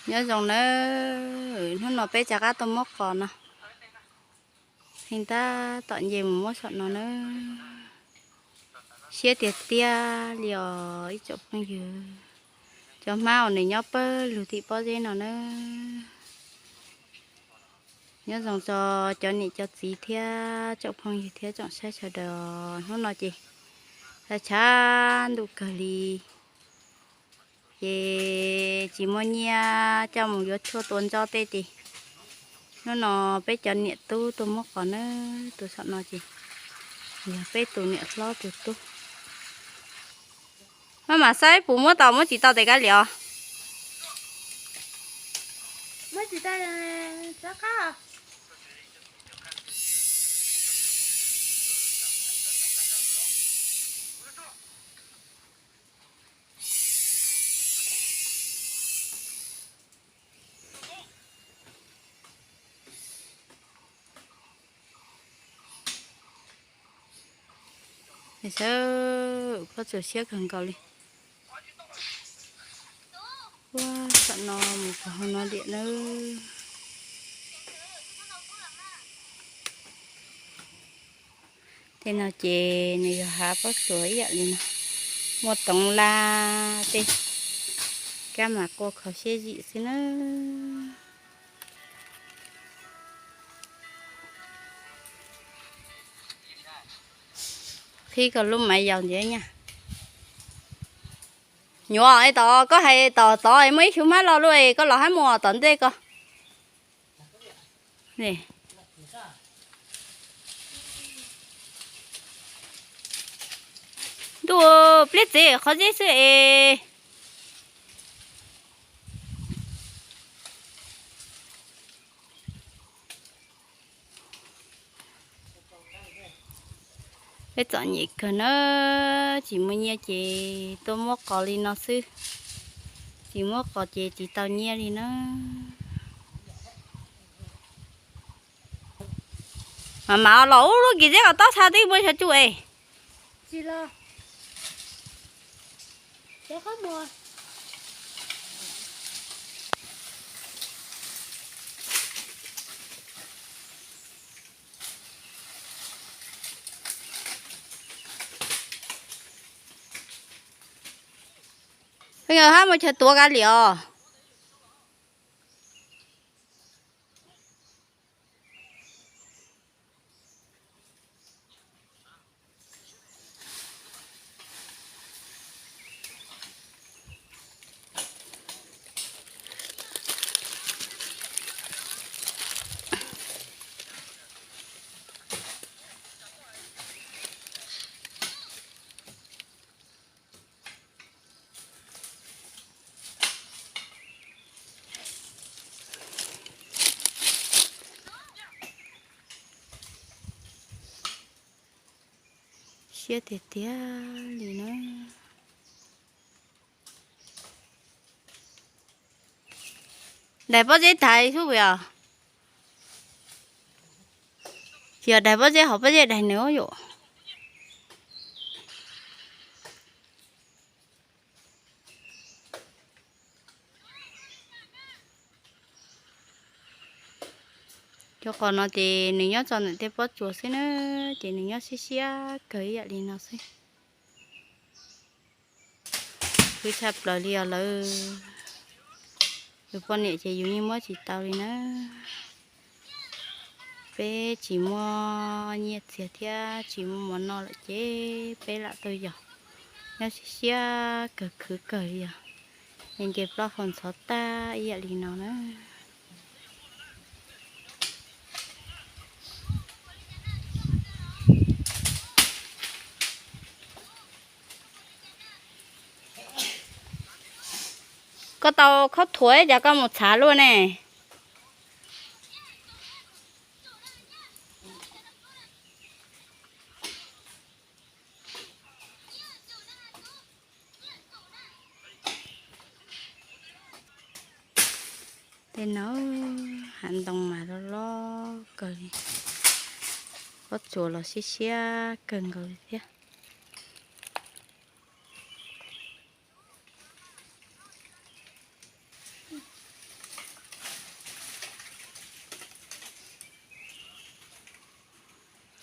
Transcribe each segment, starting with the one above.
Nyob zoo nawb, hnub no peb rov qab tuaj muab qos no, pheej tab tom nce mus muab saum no nawb. Siab tiag tiag li os ib tsoom phooj ywg, cov hmab uas nws nyob pawg lug tim pob zeb no nawb. Nyob zoo tso cov niam cov txiv thiab tsoom phooj ywg thiab tsoom saib sawv daws, hnub no ces tshav ntuj kawg li, ces tsis muaj nyiaj coj mus yuav tshuaj tua ntsuag tej ces hnub no peb cov niam tub tuaj muab qos nawb. Tus saum no ces yog peb tus niam hlob tus tub. Maj mam saib puas muab tau, muab tsis tau tes kav liam os. Saib, pob tsuas siab kawg nkaus li. Ua, tam no mus pom hauv no diam nawb. Tej no ces nws yog hav pob tsuas ib yam li no, muaj toov laj tej, kab mas qua kho siab zim xwb nawb. Qhib koj lub maiv yaus ntxiv nyaj. Nyuam, es tom koj hais tom tod es muaj ib xyuv hmab loj loj es koj los hab mus tom ntej ko. Ntuj, pliab txiv qhov zeb xwb es. Peb txom nyem kawg na, tsis muaj nyiaj ces tuaj muab qos li no xwb. Tsis muab qos ces tsis tau nyiaj li na. Mas mas los ub lub kis zeb qos tob txha twb muaj xyov tsuj es. Peb nkawd hab muaj chaw tuav kav liam os. Siab tiag tiag li na. Daig pob zeb daig xwb puas yog? Tsis yog daig pob zeb, hauv pob zeb daig nws yom. Cov qos no ces nws nyob txog ntawm tej pob tsuas xwb na, ces nws nyob siab siab kawg ib yam li no xwb. Khwv tshaj plaws li os lawv. Yus poj niam ces yus yeej muab tsis tau li na. Peb tsis muaj nyiaj txiag thiab tsis muaj mov noj lawm ces peb lam tuaj yos, nyob siab siab kawg khwv kawg li os. Nce plaub hau ntxhov tag ib yam li no na. Koj tau khaub thuas cas koj mus txhav luaj ne? Tej no hav ntoo mas loj loj kawg li, pob tsuas los siab siab kawg nkaus li thiab.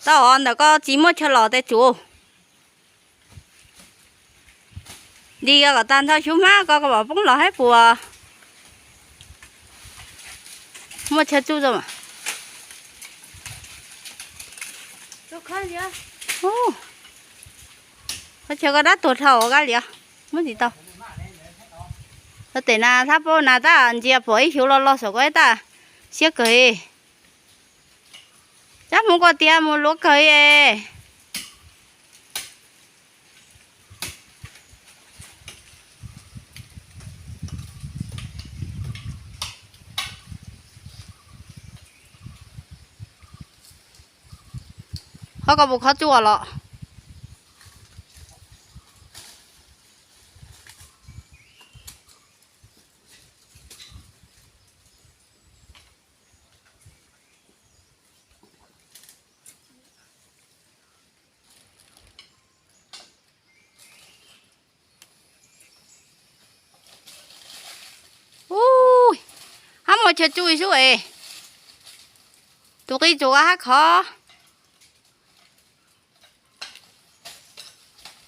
Tau os, ntawm koj txiv muaj chaw los tes tsuv. Nti kom tag nrho xyuv hmab ko, koj pom poob los hab puas? Muaj chaw tsuj tau mas. Chaw koj dab tuag dhau kab liam, muab tsis tau. Tau tes na, thab paub na, tab ntsia pom ib xyuv los los saum ko ib tag, siab kawg. Cab hmoov kuj tiag mus luav kawg es. Qhov ko puas khov tsuj los? Ub, hab muaj chaw tsuj xwb es. Tus qij tsuas hab khov.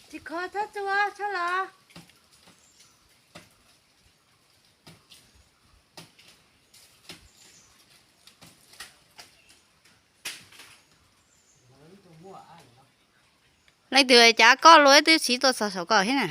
Tsis khov txhob tsuj, txhob los. Leej twg cav koj lub twb siv tuaj txog saum ko thiab na.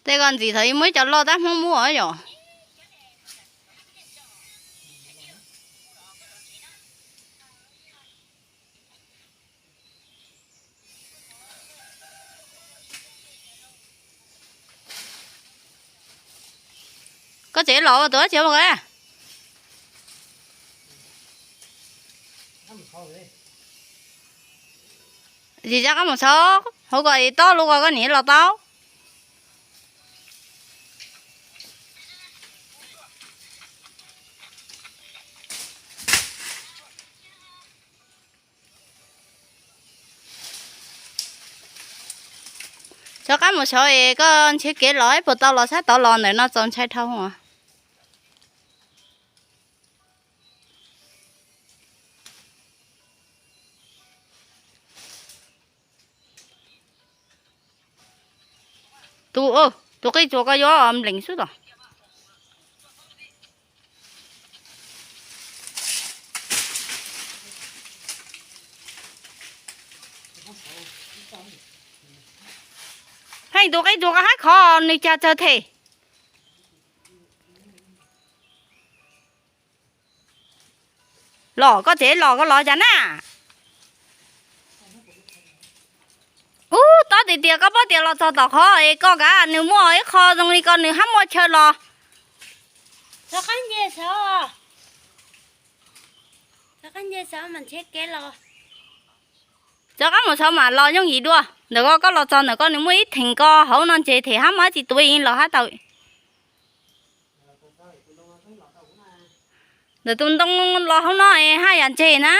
Tej ko ntxiv thaum ub muaj ib co loj tab hmoob muaj yom. Koj tsev los ua tus dab tsi ua ko? Tsis tso qab mus txhawb hauv ko es tob lub ko koj niam los tau. Tso qab mus txhawb es koj ntshiab kev los ib puas tau los sab tod los ntawm no txaus ntshai dhau. Tus, tus qij tsuas ko yuav nplees xwb los. Heej, tus qij tsuas ko hab khov nws cas tsawg them. Los koj tsev los koj los cas na? Ub, tob tiag tiag, koj paub tias los txog tom qhov es koj kav nws muaj ib qho zoo li ko nws hab muaj chaw los. Txhob qab nce saud, txhob qab nce saud mas ntshiab kev los. Rov qab mus saud mas los yooj yim dua. Ntawm ko koj los txog ntawm ko nws muaj ib theem ko hauv no ces them hab muaj dab tsi tuav los hab tau. Ntawm tus ntoo los hauv no es haj yam ntseg na.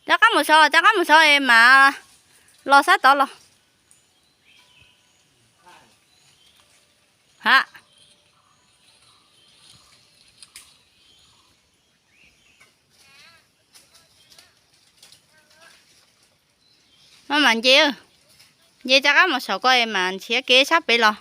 Rov qab mus saud, rov qab mus saud es mas los sab tod los. Ha. Maj mam nce, nce rov qab mus saum ko es mam nrhiav kev sab pem los.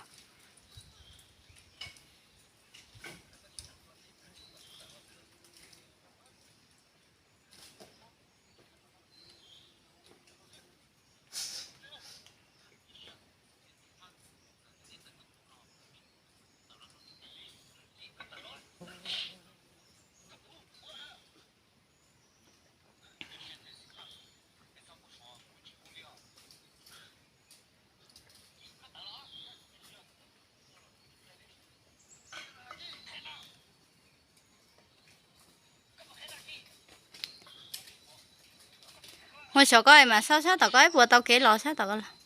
Mus saum ko mas xauj sab tom ko ib puas tau kev los sab tom ko los.